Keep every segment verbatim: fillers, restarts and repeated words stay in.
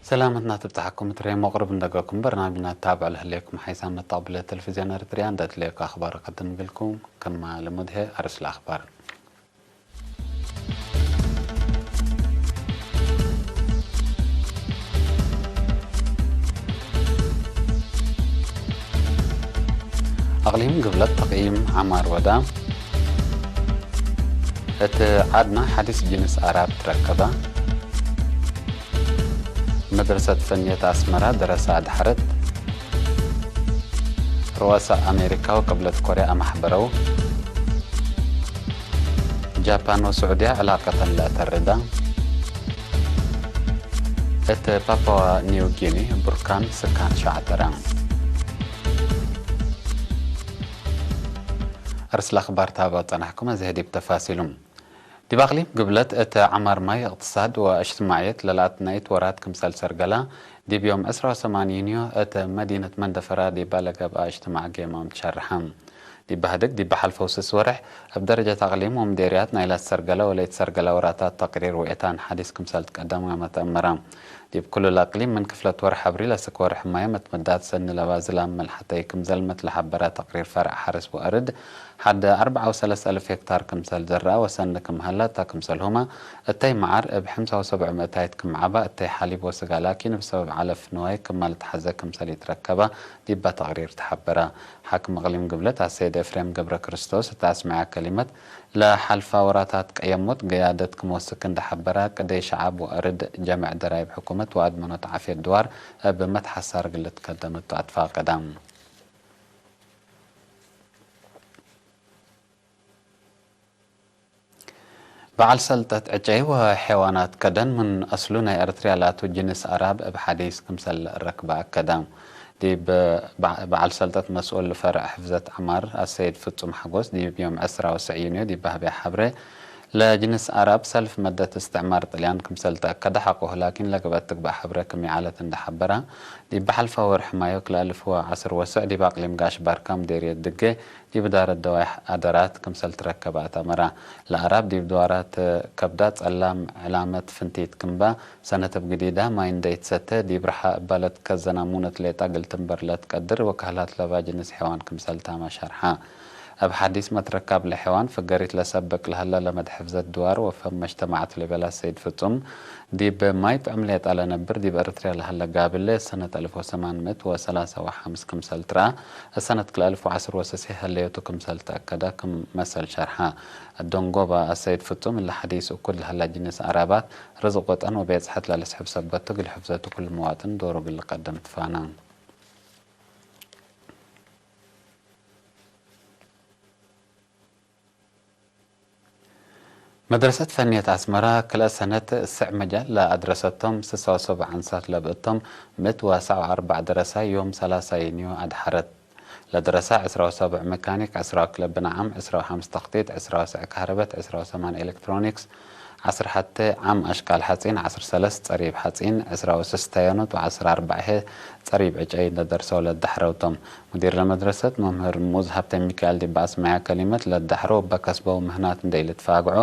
ሰላመትና ትብጽሐኩም፣ እት ሬም ወቅርብ እንደገኩም በርናምጅና ትታብዑ ለህሌኩም ሓይሳም መተቅብለ ቴሌቪዝዮን ኤረትርያ እንዴ እትሌኩ አኽባር እቀድም እግልኩም። ክመ ልሙድ ህዬ አርእስ ለአኽባር። አቅሊም ግብለት ተቅይም ዐማር ወዳ። እት ዐድና ሐዲስ ጅንስ አራብ ትረከበ። መድረሰት ፈንየት አስመራ ደረሰ አድሐረት። ርኡሰ አሜሪካ ወቅብለት ኮርያ አማሕበረው። ጃፓን ወስዑድያ ዕላቀተን ለአተርዳ። እት ፓፓዋ ኒው ጊኒ ቡርካን ስካን ሸዐተረ። አርእስ ለአኽባር ታብዑ ጸናሕኩም፣ አዜ ህዲብ ተፋሲሉ። ዲብ አቅሊም ግብለት እት ዐማር ማይ፣ እቅትሳድ ወእጅትማዕየት ለለአትናይት ወራት ክምሰል ሰርገላ፣ ዲብ ዮም ዕስራ ወሰማን ዩንዮ እት መዲነት መንደፈራ ዲበ ለገብአ እጅትማዕ ጌማም ትሸርሐ። ዲብ በህድግ፣ ዲብ ሐልፈው ስስ ወርሕ እብ ደረጀት አቅሊም ወምዴርያት ናይለ ሰርገለ ወለኢትሰርገለ ወራታት ተቅሪር ወኤታን ሐዲስ ክምሰል ትቀደም ወመተአመረ። ዲብ ኩሉ ለአቅሊም ምን ክፍለት ወርሕ አብሪል አስክ ወርሕ ማይ መትመዳት ሰኒ ለባዝላም መልሐተይ ክም ዘልመት ለሐበረ ተቅሪር ፈርዕ ሐርስ ወአርድ ሐደ አርበዓ ወሰለስ አልፍ ሄክታር ክምሰል ዘረአ ወሰኒ ክም ሀላ እተ ክምሰልሁመ፣ እተይ መዓር እብ ሐምሳ ወሰብዕ ምእታይት ክም ዐባ፣ እተይ ሐሊብ ወስጋ ላኪን እብ ሰበብ ዐለፍ ንዋይ ክመ ልትሐዜ ክምሰል ኢትረከበ ዲበ ተቅሪር ተሐበረ። ሓክም እቅሊም ግብለት አሰይድ ኤፍሬም ገብረክርስቶስ እተ አስመዐ ከሊመት፣ ለሐልፋ ወራታት ቀየሞት ቅያደት ክም ወስክ እንዴ ሐበረ፣ ቅደይ ሸዐብ ወአርድ ጀምዕ ደራይብ ሕኩመት ወአድመኖት ዓፍየት ድዋር እብ መትሐሳር እግል ልትከደም እቱ አትፋቀደ። በዐል ሰልጠት ዕጨይ ወሐይዋናት ከደን ምን አስሉ ናይ ኤረትርያ ላቱ ጅንስ አራብ እብ ሐዲስ ክምሰል ለአረክበ አከደ። ዲብ በ-፣ በዐል ሰልጠት መስኡል ፈርዕ ሕፍዘት ዐማር አሰይድ ፍጹም ሐጎስ ዲብ ዮም ዕስራ ወሰዕ ዩንዮ ዲብ በህብያ ሐብሬ፣ ለጅንስ አራብ ሰልፍ መደት እስትዕማር ጥልያን ክምሰል ተአከደ ሐቆሁ ላኪን ለገብአት ትግበእ ሐብሬ ክም ይዐለት እንዴ ሐበረ፣ ዲብ በሐልፈ ወርሕ ማዮ ክልኤ አልፍ ወዐስር ወሰዕ ዲብ አቅሊም ጋሽ ባርካ ምዴርየት ድጌ ዲብ እዳረት ደዋይሕ አደራት ክምሰል ትረከበ አተመረ። ለአራብ ዲብ ድዋራት ከብዳ ጸላም ዕላመት ፍንቲት ክምባ፣ ሰነት እብ ግዲዳ ማይ እንዴ ኢትሰተ፣ ዲብ ርሐ እበ ለትከዘና ሙነት ሌጠ እግል ትንበር ለትቀድር ወካህላት ለባ ጅንስ ሐይዋን ክምሰል ታመ ሸርሐ። እብ ሐዲስ መትረካብ ለሐይዋን ፍገሪት ለሰብቅ ለሀለ ለመድ ሕፍዘት ድዋር ወፈም መጅተማዐት ለቤላ ሰይድ ፍጹም፣ ዲብ ማይ ጥዑም ሌጠ ለነብር ዲብ ኤረትርያ ለሀለ ጋብሌ ሰነት አልፍ ወሰማን ምእት ወሰላሳ ወሐምስ ክምሰል ትረአ፣ ሰነት ክልኤ አልፍ ወዐስር ወሰሴ ሀለዮቱ ክምሰል ተአከደ ክም መሰል ሸርሐ። አደንጎበ አሰይድ ፍጹም፣ እለ ሐዲስ እኩል ለሀላ ጅንስ አራባት ርዝቅ ወጠን ወቤጽሐት ለልስሕብ ሰበት ቱ፣ እግል ሕፍዘቱ ኩሉ መዋጥን ዶሩ እግል ልቀደም ትፋነ። መድረሰት ፈንየት አስመራ፣ ክልኤ ሰነት ስዕ መጃል ለአድረሰቶም ስሳ ወሰብዕ አንሳት ለብእቶም፣ ምእት ወሰዕ ወአርበዕ ደረሳ ዮም ሰላሳ ዩንዮ አድሐረት። ለደረሳ ዕስራ ወሰብዕ መካኒክ፣ ዕስራ ወክልኤ ብንዓም፣ ዕስራ ወሐምስ ተክጢጥ፣ ዕስራ ወሰዕ ካህረበት፣ ዕስራ ወሰማን ኤሌክትሮኒክስ፣ ዐስር ሐቴ ዓም አሽቃል ሐጺን፣ ዐስር ሰለስ ጸሪብ ሐጺን፣ ዕስራ ወስስ ታዮኖት ወዐስር አርበዕ ህዬ ጸሪብ ዕጨይ እንዴ ደርሰው ለደሐረው ቶም። ሙዲር ለመድረሰት መምህር ሙዝ ሀብተ ሚካኤል ዲብ አስመዐ ከሊመት፣ ለደሐረው እበ ከስበው ምህናት እንዴ ኢልትፋግዖ፣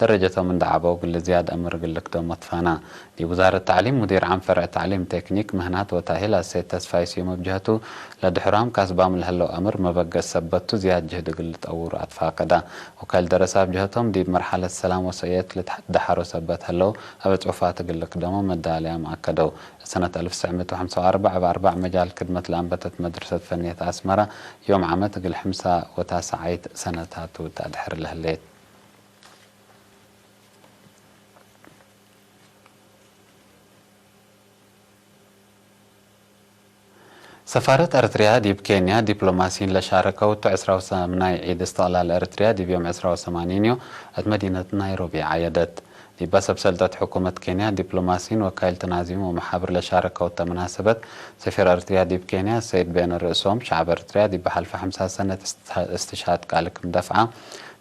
ደረጀቶም እንዴ ዐበው እግል ዝያድ አምር እግል ልክደሞ ትፋና። ዲብ ውዛረት ተዕሊም ሙዲር ዓም ፈርዕ ተዕሊም ቴክኒክ፣ ምህናት ወታሂል አሰይድ ተስፋይ ስዩም እብ ጀህቱ፣ ለድሕራም ካስባም ለህለው አምር መበገስ ሰበት ቱ፣ ዝያድ ጅህድ እግል ልጠውሩ አትፋቀዳ። ወካይል ደረሳ እብ ጀህቶም፣ ዲብ መርሐለት ሰላም ወሰእየት ልትደሐሮ ሰበት ህለው፣ አበ ጽሑፋት እግል ልክደሞ መዳለያም አከደው። ሰነት አልፍ ወትሰዕ ምእት ወሐምሳ ወአርበዕ፣ እብ አርበዕ መጃል ክድመት ለአንበተት መድረሰት ፈንየት አስመራ፣ ዮም ዓመት እግል ሕምሳ ወታሰዓይት ሰነታቱ ተአድሕር ለህሌት። ሰፋረት ኤረትርያ ዲብ ኬንያ ዲፕሎማሲን ለሻረከው እቱ ዕስራ ወሰምናይ ዒድ እስትቅላል ኤረትርያ ዲብ ዮም ዕስራ ወሰማን ዩንዮ እት መዲነት ናይሮቢ ዐየደት። ዲበ ሰብ ሰልጠት ሕኩመት ኬንያ ዲፕሎማሲን ወካይል ተናዚም ወመሓብር ለሻረከው እተ መናሰበት፣ ሰፊር ኤረትርያ ዲብ ኬንያ ሰይድ ቤነ ርእሶም፣ ሸዐብ ኤረትርያ ዲብ ሐልፈ ሐምሳ ሰነት እስትሽሃድ ቃል ክም ደፍዐ፣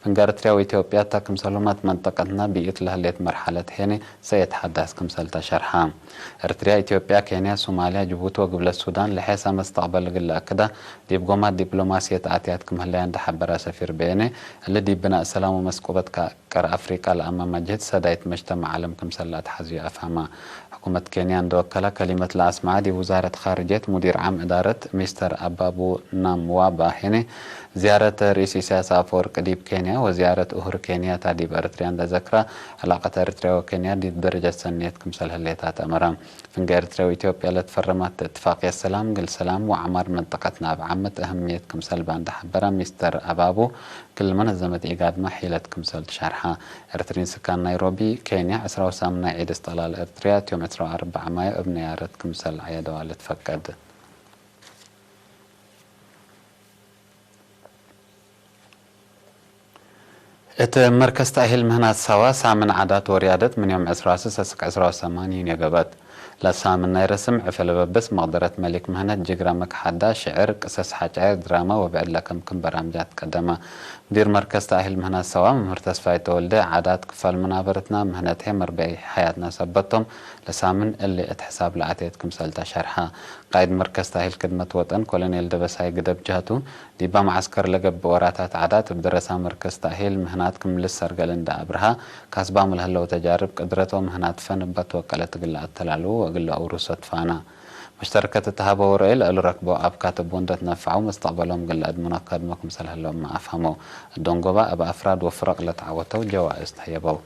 ፍንገ ኤርትርያ ወኢትዮጵያ እተ ክምሰልሁመ እት መንጠቀትነ ብኢት ለህሌት መርሐለት ሄኔ ሰእየት ሐዳስ ክምሰል ተሸርሐ። ኤርትርያ፣ ኢትዮጵያ፣ ኬንያ፣ ሶማልያ፣ ጅቡቲ ወግብለት ሱዳን ለሔሰ መስተቅበል እግል ለአክዳ ዲብ ጎማት ዲፕሎማስየት አትያት ክም ህለያ እንዴ ሐበረ ሰፊር በየነ፣ እሊ ዲብ ብናእ ሰላም ወመስቁበት ከአቀር አፍሪቃ ለአመመ ጅህድ ሰዳይት መጅተማዕ ዐለም ክምሰል ለአትሐዝዩ አፍሀመ። ሕኩመት ኬንያ እንዴ ወከለ ከሊመት ለአስመዐ፣ ዲብ ውዛረት ካርጅየት ሙዲር ዓም እዳረት ሚስተር አባቡ ናምዋባ ሄኔ፣ ዝያረት ርኢስ ኢሳያስ አፈወርቅ ዲብ ኬንያ ወዝያረት ኡሁር ኬንያታ ዲብ ኤረትርያ እንዴ ዘክረ፣ ዕላቀት ኤረትርያ ወኬንያ ዲብ ደረጀት ሰንየት ክምሰል ህሌታ ተአመረ። ፍንጌ ኤረትርያ ወኢትዮጵያ ለትፈረማት እትፋቅየት ሰላም፣ እግል ሰላም ወዐማር መንጠቀትነ አብ ዓምት እህምየት ክምሰል በ እንዴ ሐበረ ሚስተር አባቡ፣ ክል መነዘመት ኢጋድመ ሒለት ክምሰል ትሸርሐ። ኤረትርዪን ስካን ናይሮቢ፣ ኬንያ፣ ዕስራ ወሳምን ናይ ዒድ እስጠቅላል ኤረትርያ፣ እት ዮም ዕስራ ወአርበዕ ማዮ እብ ነያረት ክምሰል አየደዋ ልትፈቀድ። እት መርከዝ ተእሂል ምህናት ሳዋ ሳምን ዓዳት ወርያደት ምን ዮም ዕስራ ወስስ እስክ ዕስራ ወሰማን ዩንዮ ገብአት። ለሳምን ናይ ረስም ዕፈ ለበብስ መቅደረት መሊክ ምህነት ጅግረ መክሐዳ፣ ሽዕር፣ ቅሰስ ሐጫይር፣ ድራመ ወብዕድ ለከምክም በራምጃት ቀደመ። ሙዲር መርከዝ ተእሂል ምህናት ሳዋ መምህር ተስፋይ ተወልደ፣ ዓዳት ክፋል መናበረትና ምህነት ህዬ መርበዒ ሐያትና ሰበት ቶም፣ ለሳምን እሊ እት ሕሳብ ለአትየት ክምሰል ተሸርሐ። ቃእድ መርከዝ ተእሂል ክድመት ወጠን ኮሎኔል ደበሳይ ግደብ ጀህቱ፣ ዲባ መዓስከር ለገብእ ወራታት ዓዳት እብ ደረሳ መርከዝ ተእሂል ምህናት ክም ልሰርገል እንዴ አብርሀ፣ ካስባም ለህለው ተጃርብ ቅድረት ወምህናት ፈን እበ ትወቀለት እግል ለአተላልዉ ወእግል ለአውርሶ ትፋና። መሽተረከት እት ሀበው ረአይ ለእሉ ረክበው አብካት እቡ እንዴ ትነፈዐው መስተቅበሎም እግል ለአድምኖ ከድሞ ክምሰል ህለውመ አፍሀመው። እብ ደንጎባ እብ አፍራድ ወፍረቅ ለተዐወተው ጀዋእዝ ተህየበው።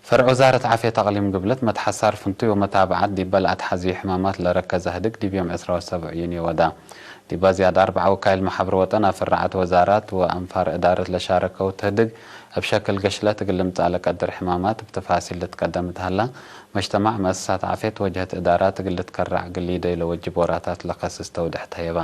ፈርዕ ውዛረት ዓፍየት አቅሊም ግብለት መትሐሳር ፍንቱይ ወመታብዓት ዲበ ለአትሐዝዩ ሕማማት ለረከዘ ህድግ ዲብ ዮም ዕስራ ወሰብዕ ዩንዮ ወዳ። ዲበ ዝያድ አርበዕ ወካይል መሓብር ወጠን፣ አፍራዐት ወዛራት ወአንፋር እዳረት ለሻረከው ህድግ እብ ሸክል ገሽለት እግል ልምጸእ ለቀድር ሕማማት እብ ተፋሲል ልትቀደም እት ሀላ፣ መጅተማዕ መአሰሳት ዓፍየት ወጀህት እዳራት እግል ልትከረዕ እግል ሊደዩ ለወጅብ ወራታት ለከስስ ተውደሕ ተህየባ።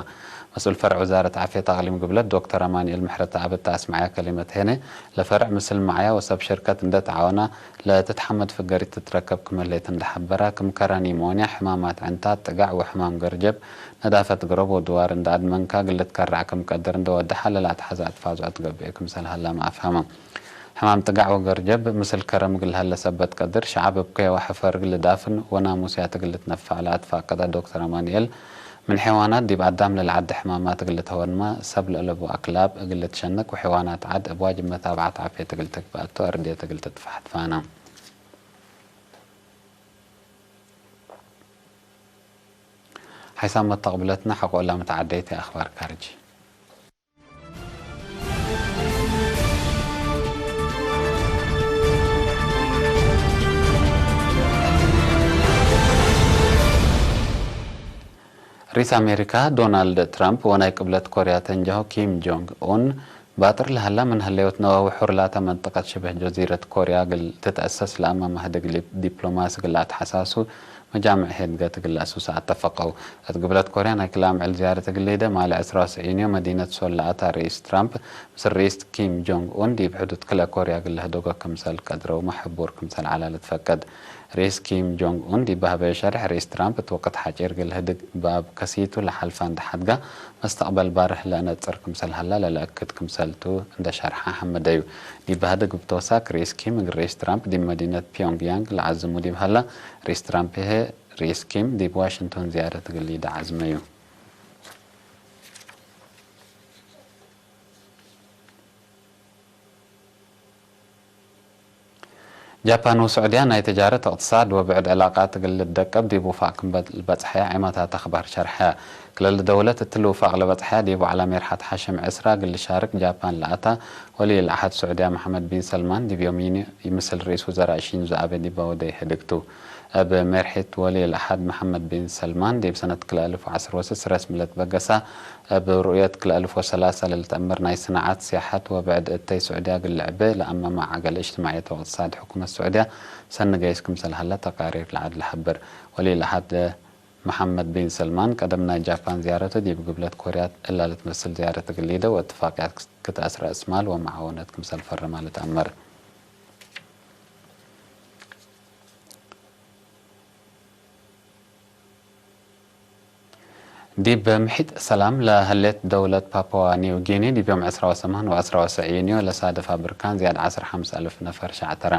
መስኡል ፈርዕ ውዛረት ዓፍየት አቅሊም ግብለት ዶክተር አማኑኤል ምሕረተአብ እት አስመዐየ ከሊመት ሄነ፣ ለፈርዕ ምስል መዕያ ወሰብ ሽርከት እንዴ ተዓወና ለትትሐመድ ፍገሪት ትትረከብ ክም ህሌት እንዴ ሐበረ፣ ክም ከረ ኒሞንያ፣ ሕማማት ዕንታት፣ ጥጋዕ ወሕማም ገርጀብ፣ ነዳፈት ገሮብ ወድዋር እንዴ አድመንከ እግል ልትከረዕ ክም ቀድር እንዴ ወደሐ፣ ለለአትሐዘ አትፋዝዖ ትገብእ ክምሰል ሀላመ አፍሀመ። ሕማም ጥጋዕ ወገርጀብ ምስል ከረም እግል ለሀለ ሰበት ቀድር፣ ሸዐብ እብ ከየ ወሐፈር እግል ልዳፍን ወናሙስያት እግል ልትነፈዕ ለአትፋቀደ ዶክተር አማኑኤል፣ ምን ሐይዋናት ዲብ አዳም ለልዓዴ ሕማማት እግል ልትሀወንመ፣ ሰብ ለአለቡ አክላብ እግል ልትሸነክ ወሐይዋናት ዐድ እብ ዋጅብ መታብዐት ዓፍየት እግል ትግበአቶ አርድየት እግል ትትፈሐት ፋና። ሓይሳም መተቅብለትነ ሐቆ ለመትዓደይት አክባር ካርጂ። ሪስ አሜሪካ ዶናልድ ትራምፕ ወናይ ቅብለት ኮርያ ተንጀሆ ኪም ጆንግ ኡን፣ ባጥር ለሀላ ምን ህለዮት ነወ ውሑር ላተ መንጠቀት ሽብህ ጀዚረት ኮርያ እግል ትትአሰስ ለአመመ ህድግ ዲፕሎማሲ እግል ለአትሐሳሱ መጃምዕ ሄድገት እግል ለአሱሰ አተፈቀው። እት ግብለት ኮርያ ናይ ክልኤ አምዕል ዝያረት እግል ሊደ ማሌ ዕስራ ወትስዕ ዩንዮ መዲነት ሶል ለአታ ርኢስ ትራምፕ፣ ምስል ርኢስ ኪም ጆንግ ኡን ዲብ ሕዱድ ክልኤ ኮርያ እግል ለህደጎ ክምሰል ቀድረውመ ሕቡር ክምሰል ዐለ ልትፈቀድ። ርኢስ ኪም ጆንግ ኡን ዲብ በሀበዮ ሸርሕ፣ ርኢስ ትራምፕ እት ወቅት ሐጪር እግል ህድግ ባብ ከሲቱ ለሐልፋ እንዴ ሐድጋ፣ መስተቅበል ባርህ ለአነጽር ክምሰል ሀላ ለለአክድ ክምሰል ቱ እንዴ ሸርሐ ሐመደዩ። ዲብ በህድግ እብ ተወሳክ፣ ርኢስ ኪም እግል ርኢስ ትራምፕ ዲብ መዲነት ፒዮንግያንግ ለዓዝሙ ዲብ ሀላ፣ ርኢስ ትራምፕ ህዬ ርኢስ ኪም ዲብ ዋሽንግቶን ዝያረት እግል ሊደ ዓዝመዩ። ጃፓን ወስዑድያ ናይ ተጃረት፣ እቅትሳድ ወብዕድ ዕላቃት እግል ልትደቀብ ዲብ ውፋቅ ክም ልበጽሐያ ዔማታት አክባር ሸርሐ። ክልል ደውለት እትሊ ውፋቅ ለበጽሐያ ዲብ ወዐለ ሜርሐት ሐሽም ዕስራ እግል ልሻርክ ጃፓን ለአታ ወልይ ለዐህድ ስዑድያ መሐመድ ቢን ሰልማን ዲብ ዮም ዩንዮ ምስል ርኢስ ውዘራእ ሺንዞ አቤ ዲበ ወደዩ ህድግ ቱ። እብ ሜርሒት ወልይ ለዐህድ መሐመድ ቢን ሰልማን ዲብ ሰነት ክልኤ አልፍ ወዐስር ወስስ ረስሚ ለትበገሰ፣ እብ ሩእየት ክልኤ አልፍ ወሰላሳ ለልትአመር ናይ ስናዐት፣ ሲያሐት ወብዕድ እተይ ስዑድያ እግል ልዕቤ ለአመመ ዐገል እጅትማዕየት ወእቅትሳድ ሕኩመት ስዑድያ ሰኒ ገይስ ክምሰል ሀለ ተቃሪር ለዐድ ለሐብር። ወልይ ለዐህድ መሐመድ ቢን ሰልማን ቀደም ናይ ጃፓን ዝያረቱ ዲብ ግብለት ኮርያ እላ ልትመስል ዝያረት እግል ሊደ ወእትፋቅያት ክትአስ ረአስ ማል ወመዓወነት ክምሰል ፈርመ ልትአመር። ዲብ ምሒጥ ሰላም ለህሌት ደውለት ፓፕዋ ኒው ጊኒ፣ ዲብ ዮም ዕስራ ወሰማን ወዕስራ ወሰዕ ዩንዮ ለሳደፋ ብርካን ዝያድ ዐስር ሐምስ አልፍ ነፈር ሸዐተረ።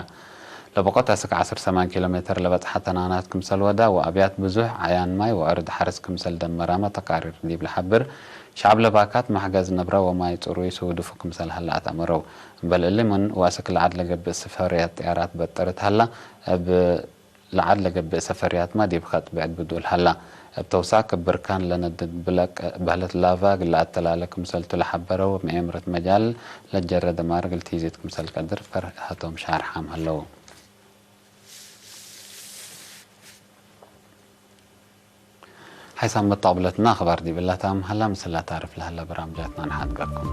ለብቆት አስክ ዐስር ሰማን ኪሎ ሜትር ለበጽሐ ተናናት ክምሰል ወዳ፣ ወአብያት ብዙሕ አያን ማይ ወአርድ ሐርስ ክምሰል ደመራመ ተቃሪር ዲብ ለሐብር፣ ሸዐብ ለባካት መሕገዝ ነብረ ወማይ ጽሩይ ስውድፉ ክምሰል ሀለ አትአመረው። እምበል እሊ ምን ወአስክ ለዐድ ለገብእ ስፈርያት ጥያራት በጠርት ሀላ፣ እብ ለዐድ ለገብእ ሰፈርያትመ ዲብ ከጥ ብዕድ ብዱል ሀላ። እብ ተውሳክ እብ ብርካን ለነድድ ብለቅ በህለት ላቫ እግል ለአተላለ ክምሰልቱ ለሐበረው፣ ምኤምረት መጃል ለጀረ ደማር እግል ቲዚት ክምሰል ቀድር ፈርሀቶም ሻርሓም ሀለው። ሓይሳም መጣቅብለትና አኽባር ዲብላ ታም ሀላ፣ ምስላ ታርፍ ለሀላ በራምጃትና ነሓድገኩም።